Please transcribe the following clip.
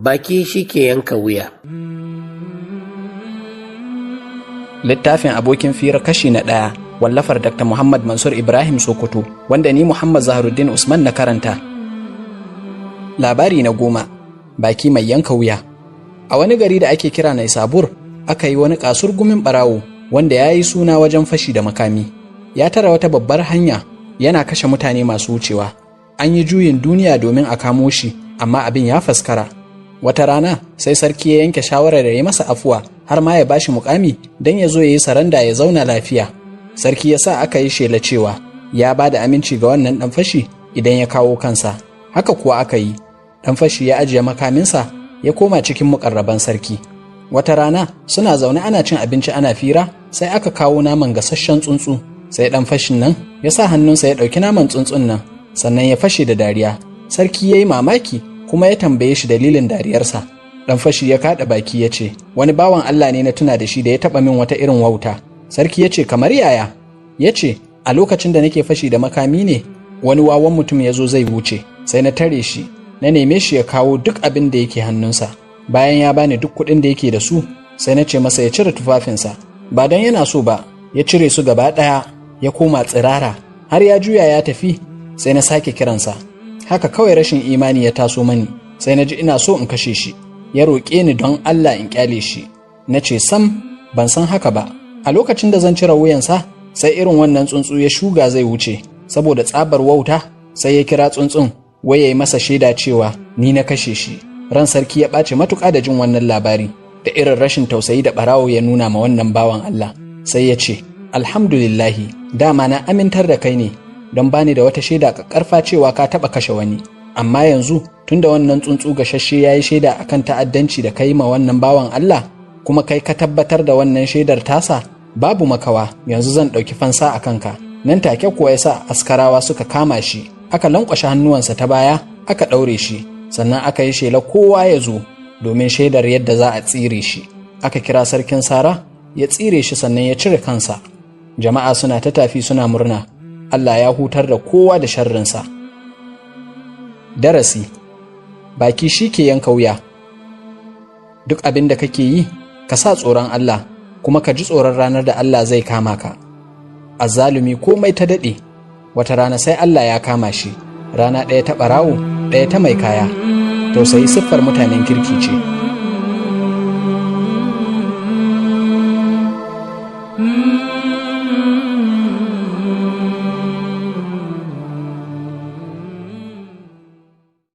Baki shi ke yanka wuya. Littafin Abokin Fira kashi na 1, wallafar Dr. Muhammad Mansur Ibrahim Sokoto, wanda ni Muhammad Zaharuddin Usman na karanta. Labari na 10, baki mai yanka wuya. A wani gari da ake kira Naisabur, aka yi wani kasurgumin barawo wanda ya yi suna wajen fashi da makami. Ya tara wata babbar hanya yana kashe mutane masu wucewa. An yi juyin duniya domin a kamo shi, amma abin ya faskara. Wata rana sai sarki ya yanke shawarar ya yi masa afuwa har ma ya bashi mukami don ya zo ya yi saranda ya zauna lafiya. Sarki ya sa aka yi shela cewa ya ba da aminci ga wannan ɗan fashi idan ya kawo kansa. Haka kuwa aka yi. Ɗan fashi ya ajiye makaminsa ya koma cikin muƙarraban sarki. Wata rana suna zaune ana cin abinci ana fira, sai aka kawo naman gasasshen tsuntsu. Sai ɗan fashin nan ya sa hannunsa ya ɗauki naman tsuntsun nan, sannan ya fashe da dariya. Sarki ya yi mamaki kuma ya tambaye shi dalilin dariyarsa. Ɗan fashi ya kaɗa baki ya ce, wani bawan Allah ne na tuna da shi da ya taɓa min wata irin wauta. Sarki ya ce, kamar yaya? Ya ce, a lokacin da nake fashi da makami ne, wani wawan mutum ya zo zai wuce, sai na tare shi, na neme shi ya kawo duk abin da yake hannunsa. Bayan ya bani duk kuɗin da yake da su, sai na ce masa ya cire tufafinsa. Ba don yana so ba, ya cire su gaba ɗaya, ya koma tsirara. Har ya juya ya tafi, sai na sake kiransa. Haka kawai rashin imani ya taso mani, sai na ji ina so in kashe shi. Ya roƙe ni don Allah in ƙyale shi. Na ce sam, ban san haka ba. A lokacin da zan cire wuyansa, sai irin wannan tsuntsu ya shuga zai wuce. Saboda tsabar wauta, sai ya kira tsuntsun wai ya yi masa shaida cewa ni na kashe shi. Ran sarki ya ɓaci matuƙa da jin wannan labari da irin rashin tausayi da ɓarawo ya nuna ma wannan bawan Allah. Sai ya ce, alhamdulillahi, dama na amintar da kai ne don bani da wata shaida ƙarfa cewa ka taɓa kashe wani. Amma yanzu tunda wannan tsuntsu gashashe ya yi shaida akan ta'addanci da kai ma wannan bawan Allah, kuma kai ka tabbatar da wannan shaidar tasa, babu makawa yanzu zan ɗauki fansa a kanka. Nan take kuwa ya sa askarawa suka kama shi, aka lankwashe hannuwansa ta baya, aka ɗaure shi, sannan aka yi shela kowa ya zo domin shaidar yadda za a tsire shi. Aka kira sarkin sara ya tsire shi, sannan ya cire kansa. Jama'a suna ta tafi suna murna. Allah ya hutar da kowa da sharrinsa. Darasi: baki shi ke yanka wuya. Duk abin da kake yi, ka sa tsoron Allah, kuma ka ji tsoron ranar da Allah zai kama ka. Azzalumi komai ta daɗe, wata rana sai Allah ya kama shi. Rana ɗaya ta ɓarawo, ɗaya ta mai kaya. Tausayi siffar mutanen kirki ce.